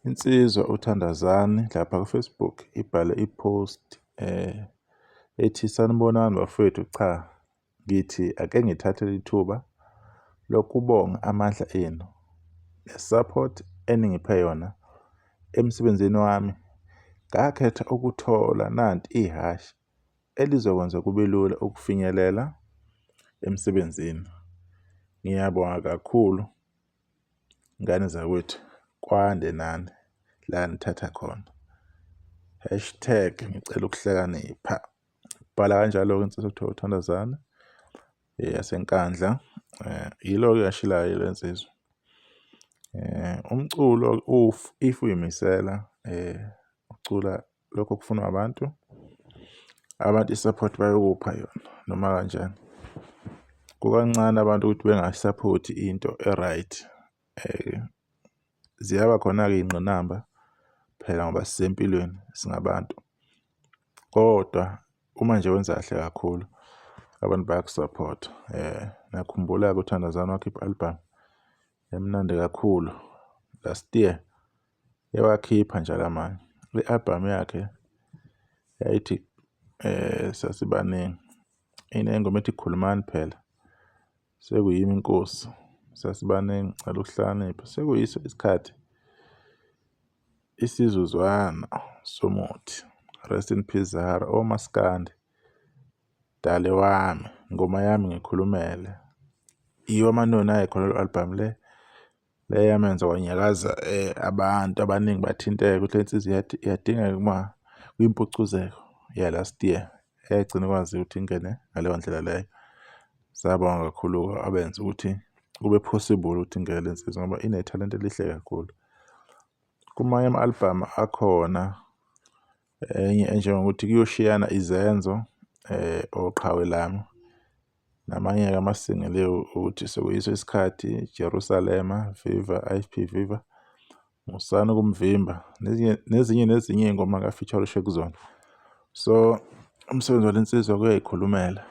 Insizwa uThandazani lapha ku-Facebook ibhale i-post ethi sanibonani bafowethu, cha ngithi ake ngithathe leli thuba lokubonga amandla enu ne-support eningiphe yona emsebenzini wami. Ngakhetha ukuthola nanti ihhashi elizokwenza kube lula ukufinyelela emsebenzini. Ngiyabonga kakhulu ngane zakwethu, kwande nani la nithatha khona. Hashtag ngicela ukuhlakanipha. Bhala kanjalo-ke insizwa ekuthiwa uThandazane yaseNkandla. Yilo-ke yashilayo le nsizwa. Umculo if uyimisela ucula lokho okufunwa abantu, abantu i-support bayokupha yona noma kanjani. Kukancane abantu ukuthi bengayisaphothi into e-right. Ziyaba khona-ke iy'ngqinamba phela ngoba sisempilweni singabantu, kodwa uma nje wenza kahle kakhulu abantu bayakusaphotha. Ngiyakhumbula-ke uThandazani wakhipha i-album emnandi kakhulu last year, ewakhipha njalo amanye. I-album yakhe yayithi sasibaningi, inengoma ethi khulumani phela. Sekuyimi inkosi, sasibaningi ngicela ukuhlakanipha. Sekuyiso isikhathi isizuzwana somuthi. Rest in peace Zahara, omaskandi, dali wami, ngoma yami ngikhulumele. Yiwo amanoni ayekhona kulo album le. Le yamenza wanyakaza abantu abaningi bathinteka ukuthi le nsizwa iyadingeka kuma kwimpucuzeko ya-last year eyagcina ikwazi ukuthi ingene ngaleyo ndlela leyo. Sabonga kakhulu abenza ukuthi kube possible ukuthi ingene le nsizwa ngoba inethalente elihle kakhulu. Kumanye ama-albhamu akhona enye enjengokuthi kuyoshiyana izenzo oqhawe lami namanye-ke ama-single ukuthi sekuyiso isikhathi, Jerusalema, Viva, I_F_P Viva, Musani ukumvimba nezinye nezinye nezinye iy'ngoma aka-feature-rishe kuzona. So umsebenzi wale nsizwa kuyayikhulumela.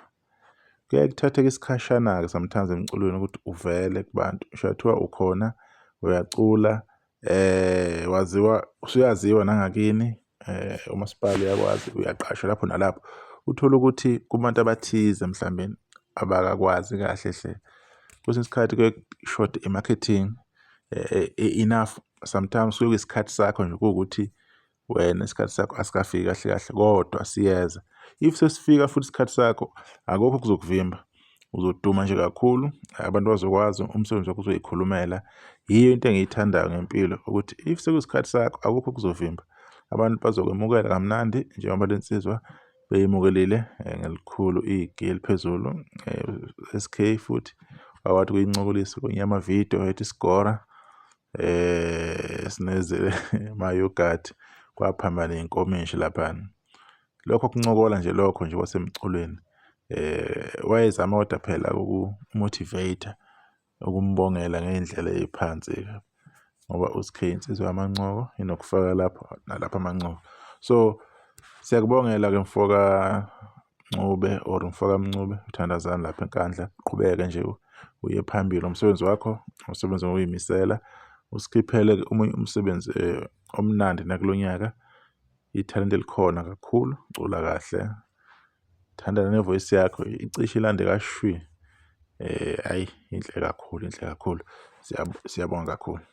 Kuyaye kuthatheke isikhashana-ke sometimes emculweni ukuthi uvele kubantu, ngisho kungathiwa ukhona uyacula waziwa usuyaziwa nangakini umasipala uyakwazi uyaqashwa lapho nalapho. Uthole ukuthi kubantu abathize mhlawumbe abakakwazi kahle hle, kwesinye isikhathi kuye kushode i-marketing enough. Sometimes kusuke kuyisikhathi sakho nje kuwukuthi wena isikhathi sakho asikafiki kahle kahle kodwa siyeza. If sesifika futhi isikhathi sakho akukho okuzokuvimba, uzoduma nje kakhulu, abantu bazokwazi umsebenzi wakho uzoyikhulumela. Yiyo into engiyithandayo ngempilo ukuthi if sekuyisikhathi sakho akukho okuzovimba, abantu bazokwemukela kamnandi njengoba le nsizwa beyimukelile ngelikhulu igiya eliphezulu. S_K futhi wakwazi ukuyincokolisa kwenye yamavidiyo ethi sigora. Sinezele ma-yoghurt kwaphambana iy'nkomishi laphana. Lokho kuncokola nje lokho nje kwasemculweni wayezama kodwa phela uku-motivate-a, ukumbongela ngey'ndlela ey'phansi-ke ngoba uSkay insizwa yamancoko inokufaka lapho nalapha amancoko. So siyakubongela-ke mfoka Ncube or mfoka Mncube uthandazani lapha eNkandla uqhubeke nje uye phambili umsebenzi wakho umsebenzi ngokuyimisela usikhiphele omunye umsebenzi omnandi nakulo nyaka ithalente elikhona kakhulu cula kahle thanda ne-voice yakho icishe ilande kashwi ayi inhle kakhulu inhle kakhulu siyabonga kakhulu.